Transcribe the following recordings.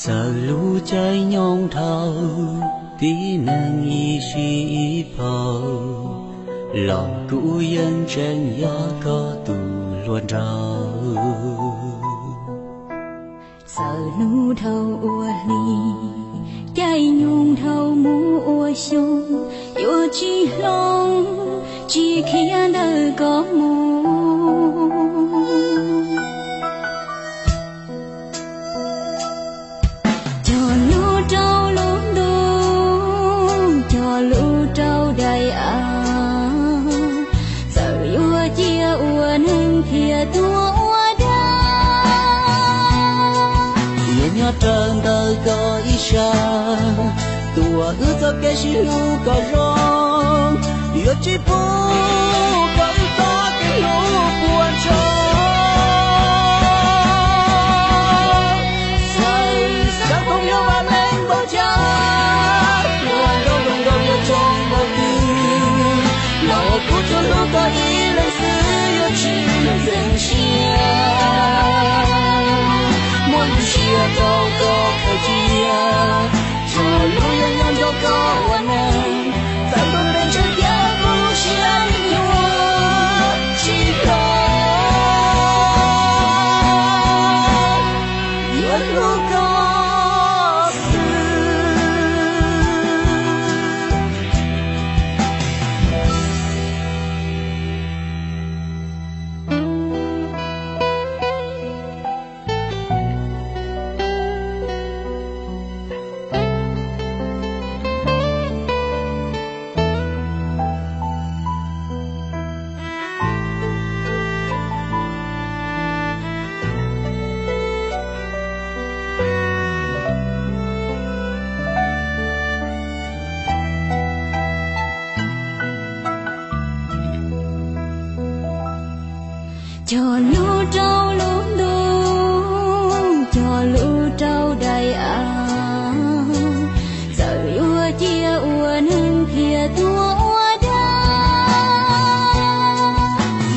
Txawm lub caij nyoog dhau, tib neeg ib sij ib phaus, los kuv yeej tseem yog koj tus hluas nraug. Txawm hnub dhau ua hli, caij nyoog dhau mus ua xyoo, yuav tsis hloov, tsis khiav ntawm koj mus. Cog lub rau lub ntuj, cog lub rau daim av, txawm yuav cia ua neeg thiaj tuag ua dab. Yuav nyob raws ntawm koj ib sab, tuaj wb txoj kev sib hlub kom zoo, yuav tsis pub kom wb txoj kev hlub puas tsaug. Txawm xav thooj yuav vam meej npaum cas, ua nkauj zoo nkauj yuav coob npaum twg, los kuv tsuas hlub koj ib leeg xwb yuav tsis ntxeev siab. Muaj lub siab rau koj khaws cia, cog lub yuav nyob nrog koj ua neej, txawm ntuj ntev ntshe tiam kuv lub siab li nyuam tsis hlob, yuav hlub koj xwb. Cog lub rau lub ntuj, cog lub rau daim av, txawm yuav cia ua neeg thiaj tuag ua dab.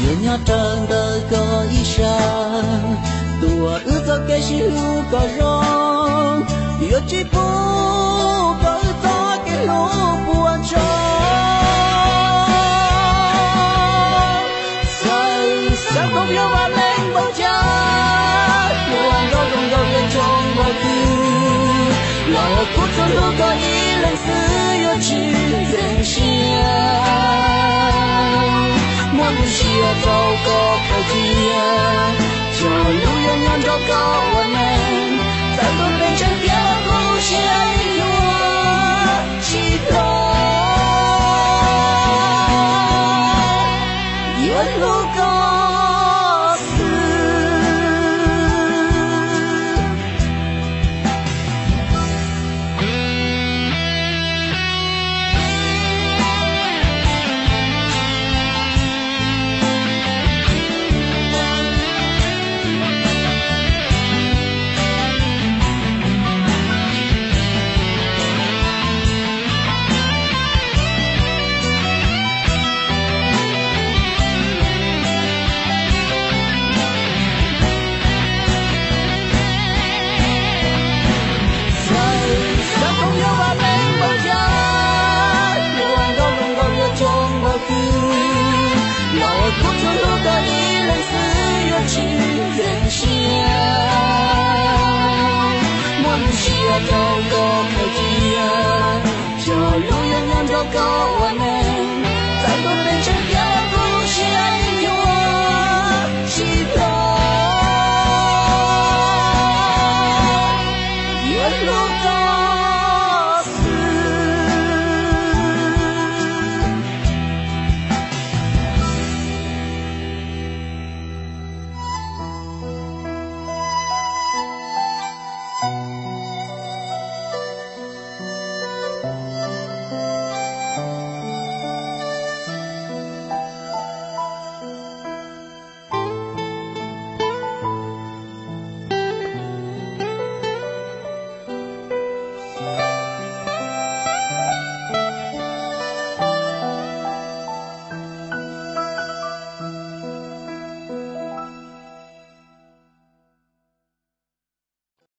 Yuav nyob raws ntawm koj ib sab, tuaj wb txoj kev sib hlub kom zoo, yuav tsis pub kom wb txoj kev hlub puas tsaug. Txawm xav thooj yuav vam meej npaum cas, ua nkauj zoo nkauj yuav coob npaum twg, los kuv tsuas hlub koj ib leeg xwb yuav tsis ntxeev siab. Muaj lub siab rau koj khaws cia, cog lub yuav nyob nrog koj ua neej, txawm ntuj ntev ntshe tiam kuv lub siab li nyuam tsis hlob, yuav hlub koj xwb. Txawm xav thooj yuav vam meej npaum cas, ua nkauj zoo nkauj yuav coob npaum twg, los kuv tsuas hlub koj ib leeg xwb yuav tsis ntxeev siab. Muaj lub siab rau koj khaws cia, cog lub yuav nyob nrog koj